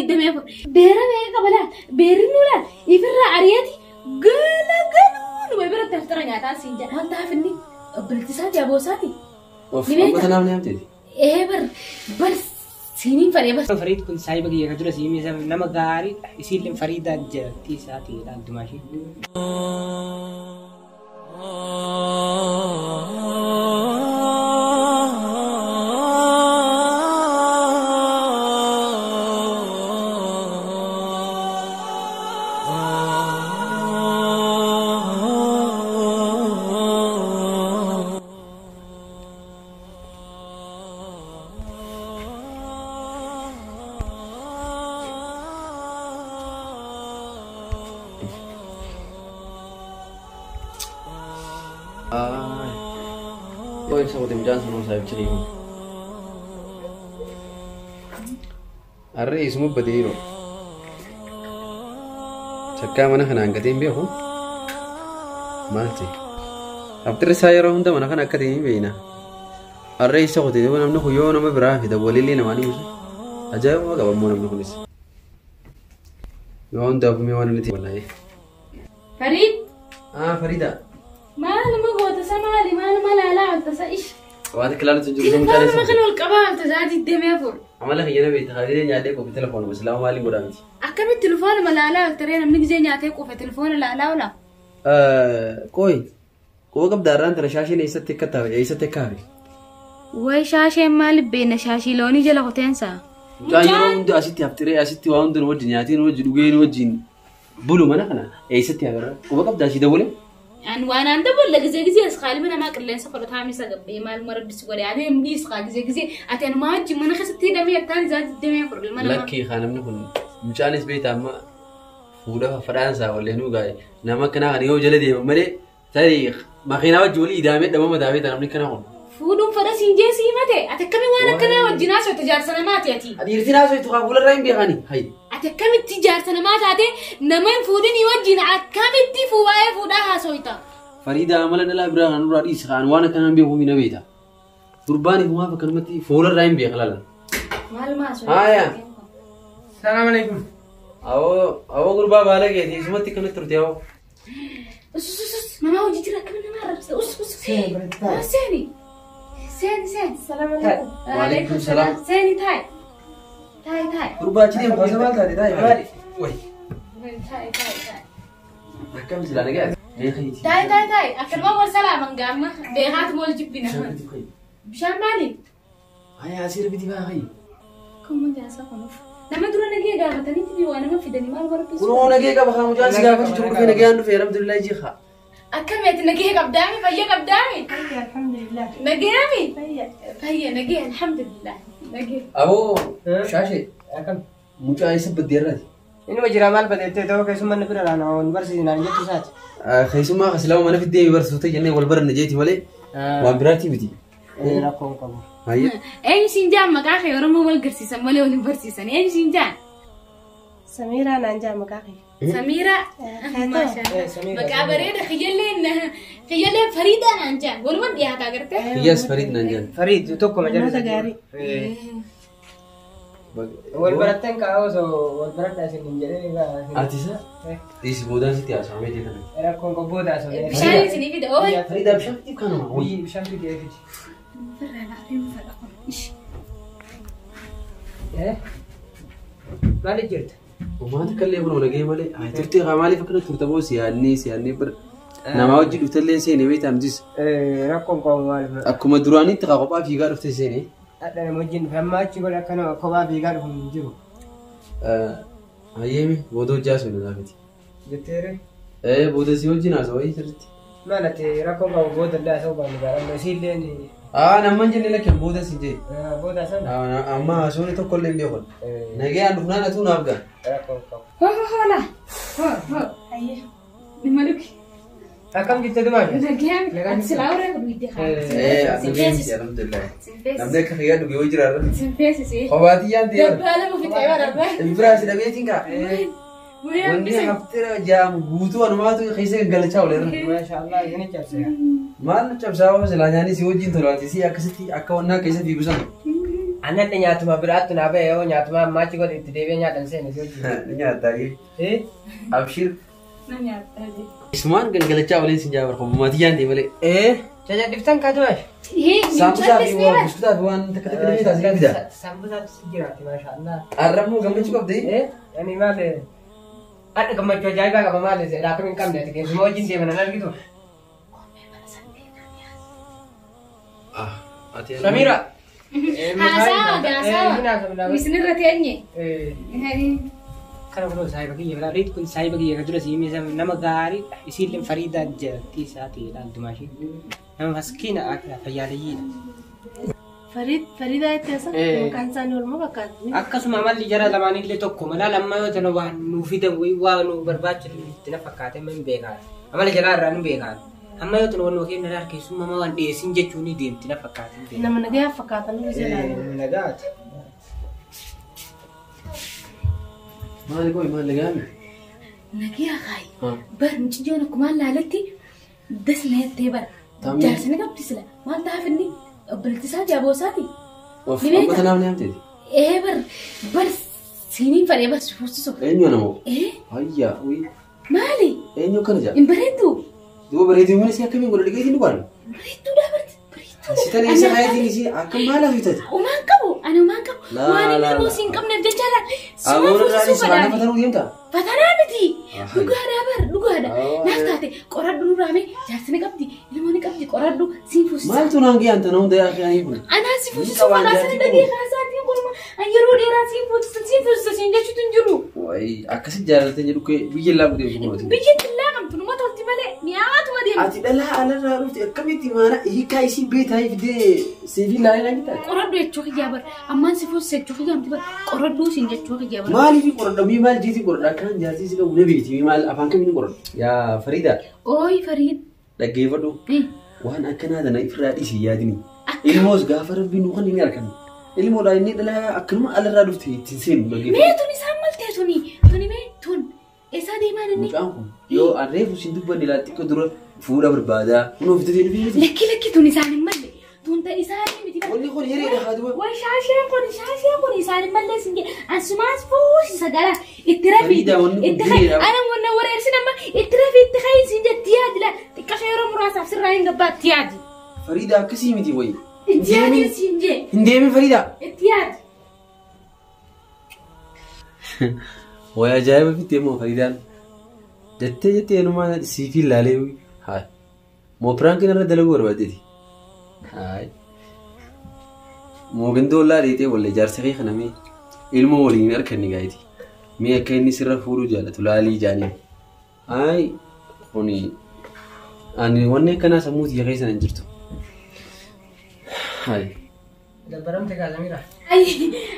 24. Beera meeqa qaba laal? Beerri nu laal? Ifirraa ari'ati galagaluun way biratti haftara nyaataa siin jedha. Maal ta'aaf inni obboleettii isaati aboo isaati. Of Ni beekta? amma tanaaf ni hamteeti. Ee bar bar siiniin fadhee bar. Fariid kun saahiba kiyya ka dura siimee sana nama gaariidha. Isiillee Fariidaa jalatti isaati addumaa ishee. Yoo ibsa qote mucaan sun saahibicha kiyya. Harree isuma badee yeroo. Takkaa mana kana hangatee hin beeku. Maal ta'e? Abdirri isaa yeroo hunda mana kana akka ta'e hin beekna. Harree isa qote yoo namni kun yoo nama biraa fida walillee namaa ni buusu. Ajaa'ibuma qaba immoo namni kunis. Yoo hundaaf mee waan inni ta'e wallaahi. Fariid Ah Farida. maaluma goota isa maali maaluma laalaa alta isa ish. Waan akka ilaalutu jiru mucaan Telefoonuma isa. kana ol qabaa alta isaa 24. Amala kiyya na beekta hariiree nyaadhee qofi telefoonuma silaa maaliin godhaa miti. Akkamitti telefoonuma laalaa alta ree namni gizee nyaatee quufe telefoona laalaa oola. Qoy quba qabda har'aan tana shaasheen eessatti akka taa'e eessatti akka hafe. Way shaasheen maaliif beekna shaashii loonii jala koteensa. Mucaan yeroo hunda asitti haftiree asitti waa hunda nu wajjin nyaatee nu wajjin dhugee nu wajjin bulu mana kana eessatti hafe quba qabda asii dabalee. An waan aan daballe gizee gizee as qaalima namaa qilleensa fudhataa misa gabbee maaluma rabbi si godhe ati himni isqaa gizee gizee ati anumaa wajjin mana keessatti hidhamee akkaan isaa 24 ilma namaa. Lakkii haa namni kun mucaanis beektaa amma fuudha fadhaansaa wallee nuu gaa'e nama akkanaa kana yoo jala deeman malee tarii makiinaa wajjin walii idaamee dhabama taa'ee namni akkanaa kun. Fuudhuun fedha siin jee sii mate ati akkamii waan akkanaa wajjin haasofte jaarsa namaati ati. Dhiirtiin haasoftu haa fuularraa hin beekani. Hayi. Ati akkamitti jaarsa namaa taate nama hin fuudhinii wajjin akkamitti waa'ee fuudhaa haasofta. Fariida amala dhalaa biraa kan nurraa dhiisi kaan waan akkanaa hin beeku na beekta. Gurbaan ifumaaf akkanumatti fuularraa hin beeka laala. Maal maasoo? Haaya. Salaam alaikum. Awoo awoo gurbaa baala keeti isumatti akkanatti turte awoo. Us us us nama hojii jira akkami nama arrabsa us us. Seeni. Seeni seeni. Salaam alaikum. Waalaikum salaam. Seeni taa'i. Taa'i taa'i. Gurbaa achi deemu kaasa maal taate taa'i maali? Wayi. Taa'i taa'i taa'i. Akkam silaa nagaa. Beekaa Taa'i taa'i taa'i. Akkanuma wal salaaman gaama beekaatu wal jibbina. Bishaan maali? Haaya asii biti baa hayi. Kuma jaasa kunuuf. Nama dura nagee gaafatanitti waa nama fidanii maal barbaadu? Kunoo nagee qaba haa mucaan si gaafatu jiru dhufee nagee aan dhufee alhamdulillah jiha. Akkami ati nagee qabdaami fayya qabdaami? Fayya alhamdulillah. Nageemi? Fayya. Fayya nagee alhamdulillah. Nagee. Aboo shaashee Akkam. mucaa isa baddeerraati. Inuma jira maal badeettee ta'uu keessummaa inni bira laana waan barsiisinaan jettu isaati. Keessumaa kasilaama mana fiddee barsiisota jennee wal baranna jeeti malee waan biraatii miti. Rakkoon qabu. Hayyee. Eenyu siin jaan maqaa kee Oromoo wal garsiisan malee wal hin barsiisan. Eenyu siin jaan? Samiiraa naan jaa maqaa kee. Samiira. Haa Samiira. Maqaa bareeda kiyyallee Fariidaa naan jaan. Walumaan dhiyaataa gartee? Kiyyaas Fariid naan jaan. Fariid tokkuma Namoota gaarii. Wal barattan kaa osoo wal baradhaa isin hin jedhee Ati isa dhiisi boodaan sitti haasawamee jee kana. Rakkoon qabu booda osoo. Bishaan isinii fida ooyi. Fariidaa bishaan fitiif kanuma. Biyyi bishaan fidee fidi. Maaliif jirta? Uummata kallee kun nagee malee haa turtee haa maaliif akkana turta boo siyaannee siyaannee bira namaa wajjin dhuftallee seenee beektaa nutis Rakkoon qabu maaliif? akkuma duraanitti haa kophaa fiigaa dhufte seenee. Hadha nama wajjin dhufe amma achi godhe akkana kophaa fiigaa dhufu hin jiru. Hayyeemi booda hojjaa sun laafiti. Jetteere? Booda si wajjin haasawaa sirriitti. Maal ati rakkoon qabu booda illee haasa'uu baannu gaara amma isiillee Aa namman jennee lakkee booda si jee. booda haasa'u. Amma haasawni tokko illee hin beekan. Nagee aan dhufnaan atuu naaf ga'a. Rakkoon qabu. Hoo hoo hoo laa. Hoo hoo. Hayyee. Dhimma luki. Akkam jirte dumaa? Nagee ati silaa warra kun hidde haa. Nagee miti alhamdulillah. Namni akka kiyyaa dhugee hojii jiraarra. Sin feesisi. Kophaati yaan ta'e. Dabbaa lama fixee barabaa. Biraa si dhabeetiin kaa. Wanni haftira jaamu guutuu anumaatu keessa gaggalachaa ooleera. Maashaallah isin cabsee. Maal nu cabsaa oo silaa nyaanni si wajjin tolaati si akkasitti akka wannaa keessa fiigu sana. Annan nyaatuma biraattu naa ba'e yoo nyaatuma ammaa achi godhe itti deebi'ee nyaatan seene si hojii. Ni nyaattaa Eh? Abshir. Na nyaattaa jee. Isumaan gangalachaa waliin sin jaabar hommaatii yaante malee. Eh? Jajadhiftan kaa du'ash. Hee Saambusaa fi waan buskutaa fi waan takka takka dhibee taasisee fida. Sambusaatu si jiraati maashaallah. Arrammoo gammachuu qabdee. Eh? Ani maal Adda gammachuu ajaa'ibaa qaba maal raakama hin qabne ati keessumaa wajjin deeman an argitu. Ati Samira. Haasawa haasawa. Isinirra teenye. Kana kunoo saayiba kiyya biraa reet kun saayiba kiyya kan dura siimee nama gaarii isiillee Fariidaa jalatti isaati ilaaltumaa ishee nama maskiina akka fayyaalayyiidha. Fariidaa itti asa Eh. maqaan isaanii walumaa fakkaatu. Akkasuma amalli jara lamaanillee tokko malaa lamma yoo tana waan nuu fidan wayii waa nu barbaachisu itti na fakkaate amma hin beekaan. Amala jalaa irraa hin beekaan. Amma yoo tana waan kenna laal keessummaa waan dhiyeessin jechuun ni deemti na fakkaate hin beekaan. Nama nagayaa fakkaatan nu jedhan. Nagaati. Maali koo maal lagaame? Nagiyaa kaayi. Bar mucayyoon akkuma laaletti das na jettee bara. Tamee. Jaarsi ni qabdi sila. Maal taa'aaf inni obboleetti isaati aboo isaati. Of Ni beektaa? amma tanaaf ni hamteeti. Ee bar bar siiniin fadhee bar si fuusisu. Eenyu namoo? Ee Hayya wii maali? eenyu akkana jaa? Hin bareeddu. Duuba bareeduu mana isii akkamiin godha dhiqeetiin dhugaan? Bareedduudha barti. Bareedduudha. Si tana isa hayatiin isii akkam maalaaf bitate? Umaan qabu ani umaan qabu. Laa, Waan inni laa, ilmoo laa. siin qabneef jecha laal. Suma Aboon irraa fuusisuu dhiisii waan fadhaani. nama tanuu deemtaa? Fatanaa miti. Ahay. Dhugaadha bar dhugaadha. Ah. Naaf taate qoradhu nurraame jaarsi ni qabdi ilmoo ni qabdi qoradhu siin fuusisa. Maaltu naan ga'e anta nama hundaa yaa'anii kun? Anaa si fuusisuu Qabaan fadhaa sana jaartii dhagee kun. haasaatiin kunuma an yeroo dheeraa siin fuusisa siin fuusisa siin jechuutu hin jiru. Wayi akkasi jaalatee jedhu kee biyya laa gudee kunuuti. Biyya xillaa qabdu numa tolti malee mi'aatuma deemti. Ati dhalaa alarraa dhufte akkamitti maana hiikaa isii beetaa fidee siifii laalee naa gitaa? Qoradhu jechuu kiyyaa bar ammaan si fuusisa jechuu kiyyaa miti bar qoradhuu siin jechuu kiyyaa bar. Maaliif qoradha? Mii maal jeetii qoradha? Akkaan jaartii si qabu na beekti. Mii maal afaan kamiin qoradha? Yaa Fariida Ooyi Fariid. dhaggeeffadhu. Waan akkanaa tana ifirraa dhiisi yaadini. Ilmoos gaafa rabbiin nu kan inni argannu. Ilmoodhaan inni dhalaa akkanuma alarraa dhufte ittiin seenu dhaggeeffadhu. Mee tun isaan maltee tuni tuni mee tun eessaa deemaan inni? Mucaan kun yoo arreefu siin dubbanne laa xiqqoo dura fuudha barbaadaa. Kun of fidee dhufee miti. Lakki lakki tun isaan hin malle tun ta isaanii miti bar. Wanni kun hiriidha haa duba. Way shaasheen kun shaasheen kun isaan hin malle siin jedhe asumaas fuusisa gara itti rafi Fariida, wanni kun itti hayi hiriidha. ana wanna wareersin amma itti rafi itti hayi siin jetti yaadi laa xiqqasha yeroo muraasaaf sirraa hin gabbaatti yaadi. Fariida akkasii miti wayi. Itti yaadi siin jee Hin deemin Fariida. itti yaadi. Way ajaa'iba fitte immoo Fariidaan. Jettee jettee eenyummaa siifii laalee haa. Moo piraankiin irra dalaguu barbaaddeeti. Haay. Moo gandoollaa dheetee wallee jaarsa kee kana mee ilmoo waliin hin arganne gaayiti. Mee akka inni sirra fuudhuu jaalatu laalii jaaniin. Haay kuni ani wanni akkanaa sammuu tiyya keessa hin jirtu. Haay. Dabbaramte kaa Samira. Ay,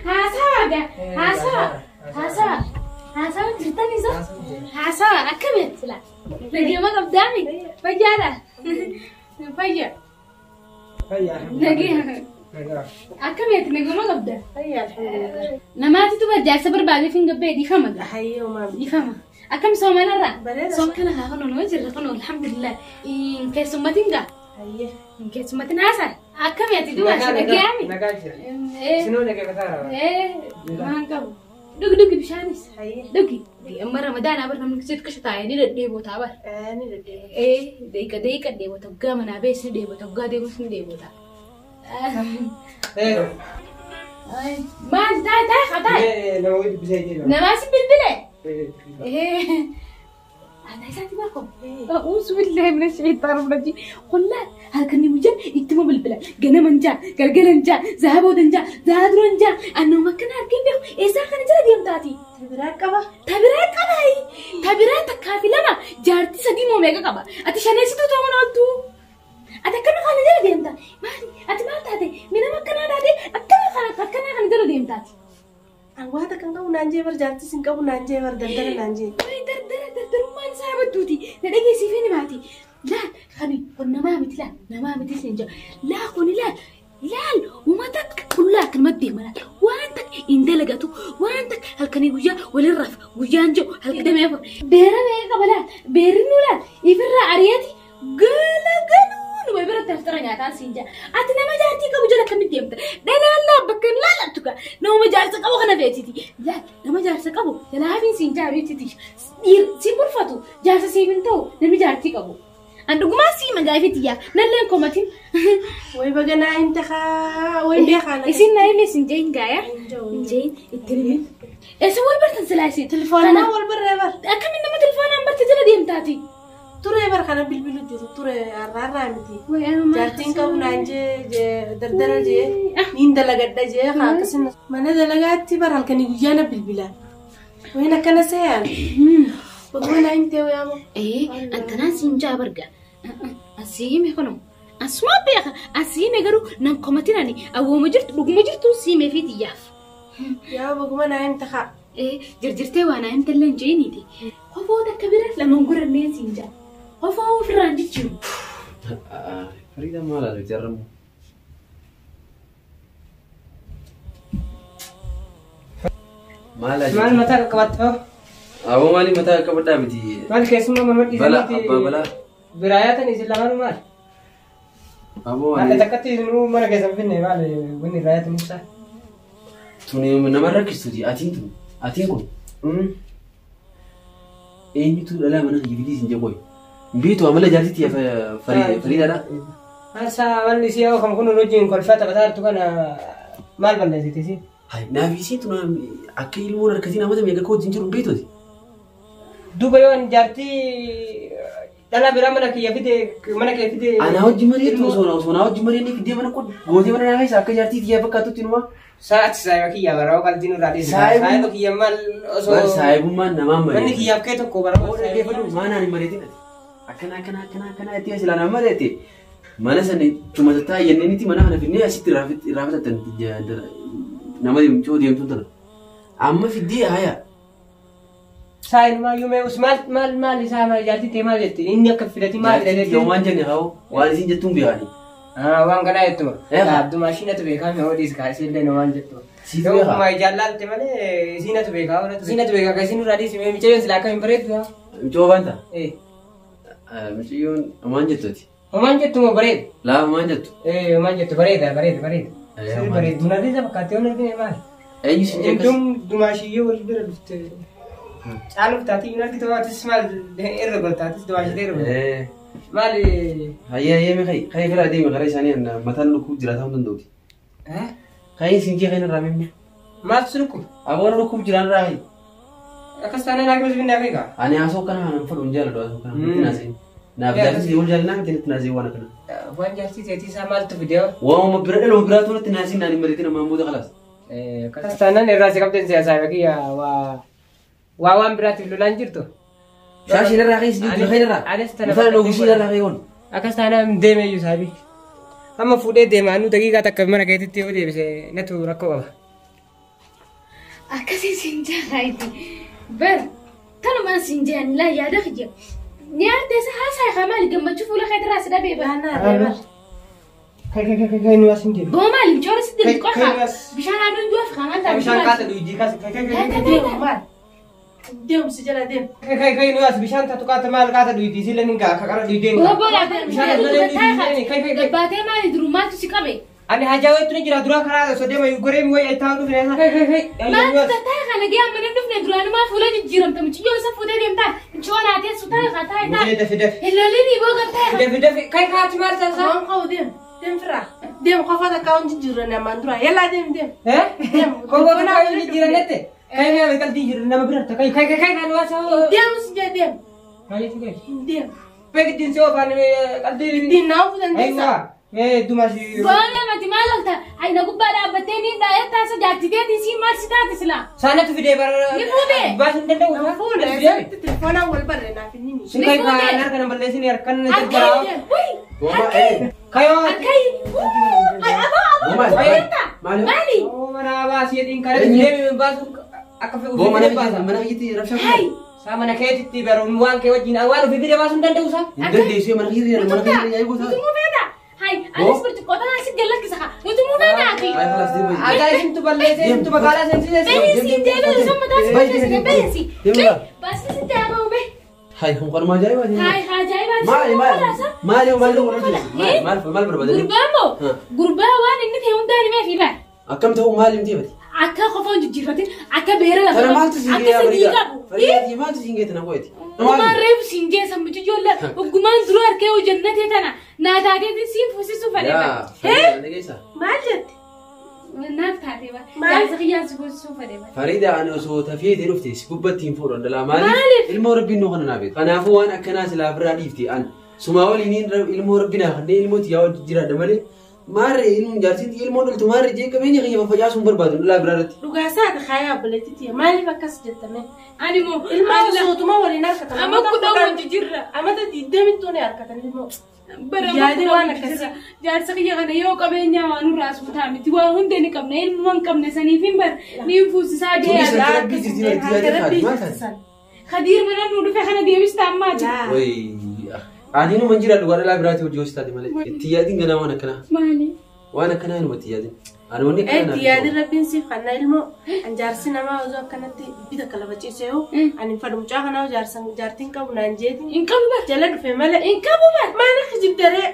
haasawa gaa Eh, haasawa haasawa. haasawa haasawa jirtan isa Haasawa jira. haasawa akkamitti sila nageema qabdaami fayyaadha fayya Fayyaa. nagee Nagaa. akkamitti nageema qabda Fayyaa alhamdulillah. namaatitu bar jaarsa barbaadeef hin gabbee dhiifama gaa Hayyee uumaami. dhiifama akkam soomanarra Bareeda. sooma kana haa kunoo nama jirra kunoo alhamdulillah keessummatiin gaa Hayyee. keessummatiin haasaa akkamitti duba si dhageeyami Nagaa jira. Isinoo dhaggeeffataa ee waan qabu dhugi dhugi bishaanis Hayyee. Dhugi amma ramadaanaa bar namni sitti qishu taa'ee ni dhedheebota bar. Ni deddeebi'a. Ee deeqa deeqa dheebota waggaa manaa bees ni dheebota waggaa deemus ni dheebota. Maal taa'e taa'e haa taa'e. Nama wayii dubbisee jira. Namaa si bilbile. Ee ana isaati barko. أعوذ بالله من الشيطان الرجيم قل لا هل وجه يتم بالبلا جنم جا قلقل جا ذهب جا ذهب جا أنه ما كان هركين بيخ إذا كان جرى ديم تاتي Biraa qaba. Tabiraa qabayi. Tabiraa takkaa fi lama jaartii sadii moo meeqa qaba? Ati shaneessitu ta'uun ooltu. Ati akkana kana jala deemta. Maali? Ati maal taate? Minama akkanaa taate akkana kana akkanaa kana jala deemtaati. An waan kan qabu naan jee bar jaartis hin qabu naan jee bar daldala naan jee. Wayi dardara dardarummaan isaa badduuti. Na dhageessiifee ni baati. Laal kani kun namaa miti laal namaa miti siin jira. Laa kuni laal laal uummata akka qullaa akkanumatti deema laal. Waan takka hin dalagatu waan takka halkanii guyyaa walirraaf guyyaan jiru halkan damee afur. Beera meeqa qaba laal beerri nu laal ifirraa ari'ati galagaluu nu biratti Aftara nyaataan siin jaa. Ati nama jaartii qabu jala akkamitti deemta? Dhalaan laa bakka hin laalattu kaa. Nama jaarsa qabu kana feetiti. Laal nama jaarsa qabu jalaa hafiin siin jaa beektiti. Si bulfatu jaarsa siif hin ta'u namni jaartii qabu. An dhugumaa sii magaafiti yaa. Nalleen komatin. Way baga naa himte kaa way beekaa na. Isin naa hime sin jeen gaaya. Hin jeen ittiin hime. Eessa wal bartan silaa isin? Telefoonaa wal barree bar. Akkamiin nama telefoonaan barte jala deemtaati? Turee bar kana bilbilu jiru turee har'aarraa miti. Jaartiin qabu naan jee dardara jee niin dalagadha jee haa akkasuma. Mana dalagaatti bar halkanii guyyaa na bilbila. Wayin akkana seeyaan. Baguma naa himtee wayaama. Antanaan siin jaa barga. Asii hime kunoo. Asuma beeka. Asii hime garuu nan komatin ani awwooma jirtu dhuguma jirtu siimee fi xiyyaaf. Yaa baguma naa himte haa. Jirjirtee waa naa himte illee hin jeeniiti. Kofoota akka bira lamaan gorannee siin jaa. Kofoo ofirraan jijjiiru. Fariida maal haasofti har'ammoo? Maal Maal haasofti? mataa qaqqabatte hoo? Aboo maaliif mataa qaqqabadhaa miti? Maal keessummaa manuma Balaa dhiisaniiti abbaa balaa. biraa yaatan isin lamaanuu maal? Aboo Maal ani takkatti isinuu mana keessan finne maal wanni irraa yaatan ibsaa? tuni nama rakkistuuti atiin tun atiin kun eenyutu dhalaa mana kiyya fidii isin jedhu beektu amala jaartitti Fariidaadha. Maal saa malli isii yoo kam kun wajjin kolfaa taphataa jirtu kana maal balleessite isiin? Hai naaf isiin tun akka ilmoon harkatiin amata meeqa akka wajjin jiru beektuuti. Duuba yoo ani jaartii dhalaa biraa mana kiyya fide mana kee fide. Anaa wajjin mari'attu osoo naa wajjin mari'annee fiddee mana kun gootee mana naa keessa akka jaartii tiyyaa fakkaatutti numa. Sa'aati saayiba kiyya baraa qalbii nurraa dhiisi. Saayibu- Saayiba kiyya maal osoo. Bar saayibummaan namaan Manni mari'atu. kiyyaaf kee tokko baraa. Booda dhaggeeffadhu maanaan hin mari'atin ati. Akkana akkana akkana akkana itti silaa nama mari'atte mana sana cuma tattaa jenneenitti mana kana finnee asitti irraa fitattan nama deemtuu deemtuun tana. Amma fiddee haya. Saayilumaa yoo mee maal maal maal isaa maal jaartii ta'e maal jetti inni akka fidati maal Jaartii fidate. yoo waan jenne haa waan isin jettuun beekani. Waan kanaa jettuma. Eh. Abduma ishiinatu beekaa mee hodhiis kaa isiillee no waan jettu. Siif Yoo beekaa. kuma ijaan laalte malee isiinatu beekaa isiinatu beekaa ka isiin irraa dhiisi mee mucayyoon silaa akka hin bareeddu yaa. Mucoo waan ta'a. Eh. Mucayyoon homaan jettuuti. Homaan jettu moo bareeda? Laa homaan jettu. Eh homaan jettu bareeda bareeda bareeda. Eh, Sirri homaan bareeda. Dunarriisa fakkaatti yoon argine maali? Eenyu sin jeekas? Iddoon dumaashiyyee wal bira dhufte. Caaluuf taatii hin argitu atis maal irra goltaatis dumaashitee irra golta. Eh. Maali? Hayyee hayyee mee kayi kayi firaa deemi karaa isaanii mataan lukkuu jiraataa hin danda'uti. Eh? Kayi sin jee kayi irraa mimmee. Maaltu si dhukkuba? Aboon lukkuuf jiraan irraa kayi. Akkas taanaan akkasumas finne akeeka. Ani haasoo kana kanan fadhu hin jaalladhu haasoo kana natti naasee. Naaf Yaa, jaarsi wal jaalladhaa miti natti naasee waan akkana. Waan jaartii teetii isaa maaltu fide hoo? Waamuma bira dhaluma biraatu natti naasee naan hin mariitin ammaan booda kalaas. Akkas taanaan irraa si qabdeen siyaasaa fakkii waa waa waan biraatiif lolaan jirtu. Shaashii irraa kayi si jirtu kayi irraa. Anis tana Mataan oogishii irraa kayi hoon. Akkas taanaan deemee iyyuu saabii. Amma fuudhee deemaa nu daqiiqaa takka mana keetitti yoo deebise natu rakkoo qaba. Akkasii siin jaa Bar kanumaan siin jaan laa yaada kiyya. Nyaata isa haasaa haa maali gammachuu fuula kee irraa si dhabee bara. Baanaa arree bar. Kai kai kai kai nu asin deemu. Boo maali micoora si deemtu Kai- qofa. kai as- Bishaan aduun du'aaf haa maal ta'a Bishaan kaasa dhuyi kaasa kai kai kai kai Deemu maal? Deemu si jala deemu. kai kai kai nu as bishaan taatu kaata maal kaasa dhuyi sila ni gaa kakara dhuyi deemu. Boo boo laa Bishaan as malee dhuyi kai kai kai. Gabbaatee maali duruu maaltu si qabe? Ani hajaa wayitu ni jira duraa karaa osoo deema goree mi wayi taa'u dhufne kai kai kai. Maaltu taa'e kana gee amma nan dhufne duraanumaa fuula jijjiiramta mucayyoo isa fuutee deemtaa mucayyoo naa teessu taa'e haa taa'e taa'e. Dafi dafi. Ilaalini boo gad taa'e. Dafi dafi kai kaati maal taasa? Waan qabu deemu. Deemu firaa. Deemu qofa takka waan jijjiirranne ammaan dura. Yallaa deemu deemu. Eh? Deemu. Konkoo kana kan jijjiirannette? Kai kai qalbii jiru nama bira kai kai kai kai kan waa saa. Deemu si jala deemu. Maal jechuun kai? Hin deemu. Beektiin si oofaan qalbii. Ittiin naa oofuu dandeessaa? Aywa. Eh dumashi. Boona mati maal olta? Ayna gubbaa dhaabbattee ni dhaa'ee taasa jaartiteetii siin maal si taate silaa? Saanatu fidee bara. Ni fuudhee? Baasuu hin danda'u. Fuula eessatti telefoonaan wal barre naaf inni ni. Sun kai kan harka nama balleessin harkan Harkai! Wai! Goma ee. Kayoo. Harkai! Ay aboo aboo! Goma Maali? maali? Maali? Mana baasii jedhiin kana deemee baasuu akka fe'u Goma fidee baasa. mana kiyyatti rabshaa Hai! Saa mana keetitti baruun waan kee wajjin waan ofii fidee baasuu hin danda'u saa. Hin dandeessu mana kiyyatti mana kiyyatti yaa'ii gosa. Nuti muu feeta? Hai! Anis burcuqqoo tanaan si gallakkisa haa! Nuti muu feeta ati? Ay kalaas deemu. Aadaa isintu balleessee isintu magaalaa seensisee. Beeyisi deebiin isa mataa si Bayi, balleessite deemi, beeyisi! deemi laa. Baasni sitti haa ba'u bee! Hai, kun kanuma ajaa'ibaati. Hai, ajaa'ibaati. Maali maali? Maali maali maali maal maal barbaadani? Gurbaa moo? Gurbaa waan inni ta'e hundaa himee fi baal. Akkam ta'u maali himtee bati? Akka qofoon jijjiirfatin akka beera lafa. Kana maaltu siin Akka gee sadii qabu. Fariidaa maaltu siin gee tana qo'eeti? Ogummaan reefu siin gee sammuchi ijoollee ogummaan dura harkee hojjannatee tana naa taateetiin siin fuusisuu fedhe. Yaa, Fariidaa dhageessaa? Maal jette? Naaf taatee ba. Maal? Jaarsa kiyyaan si fuusisuu fedhe ba. Fariidaa ani osoo tafeetee dhufte si gubbatti hin fuudhan dhalaa maaliif? Maaliif? Ilmoo rabbiin nuu kana naa beeku. Kanaafuu waan akkanaa silaa ofirraa dhiifti an sumaa waliin ilmoo rabbi naa kanneen ilmoo tiyyaa wajjin jiraadha malee maarree ilmu jaartiin ilmoo dhaltu maarree jee qabeenya kiyya faffacaasuun barbaadu dhalaa biraa irratti. Dhugaasaati kaayaa obboleettii tiyya maaliif akkas jettame? Ani moo Ilma sootuma waliin harkatan. Amma kudhan wajji jirra. Amata digdamittuu ni harkatan ilmoo. Bara Yaadi waan akkasii. Jaarsa kiyya kana yoo qabeenya waan nurraa suutaa miti waa hunda ni qabna ilma hin qabne saniif hin bar ni fuusisaa Tunis deeyaa. harka rabbii jirti barti yaadii kaati maal taate? Khadiir mana nu dhufe kana deebista ammaa jira. Wayi ani numa hin jiraadhu waan dhalaa biraati hojii hojii taate malee. Itti yaadiin ganaa waan akkanaa. Maali? Waan akkanaa inuma itti yaadin. Ani wanni akkanaa Eetti yaadin rabbiin siif kanna ilmoo an jaarsi namaa osoo akkanatti bita kala faciisee yoo ani fadhu mucaa kanaa jaarsan jaartiin qabu naan jeeti. Hin qabu bar. Jala dhufe malee. Hin qabu bar. Maal akka jibdaree?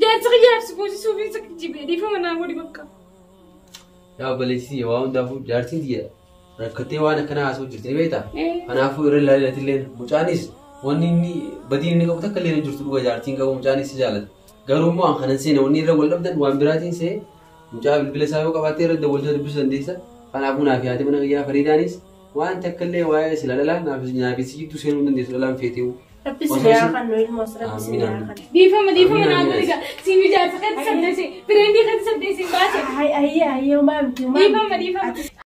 Jaarsa kiyyaaf si fuusisuuf hin jibee dhiifama naa godhi bakka. Yaa obboleettii waa hundaafuu jaartiin tiyya rakkattee waan akkanaa haasa'u jirti ni beektaa? Kanaafuu irra ilaalillee mucaanis wanni inni badiin inni qabu takka illee hin jirtu dhuga jaartiin qabu mucaanis si jaalata. Garuu immoo an kanan seene wanni irra wal dhabdan waan biraatiin see mucaa bilbila isaa yoo qabaattee irra dawwaltee dubbisuu dandeessa. Kanaafuu naaf yaate mana kiyyaa Fariidaanis waan takka illee waa'ee sila dhalaa naaf si jidduu seenuu hin dandeessu dhalaan feeteewu. Rabbi si yaa kannu ilmoos rabbi si yaa kannu. Dhiifama dhiifama naa godhi gaa. Siif jaarsa keetti saddeesi. Fireendii keetti saddeesi baase. Ayyee ayyee maamti maamti. Dhiifama dhiifama.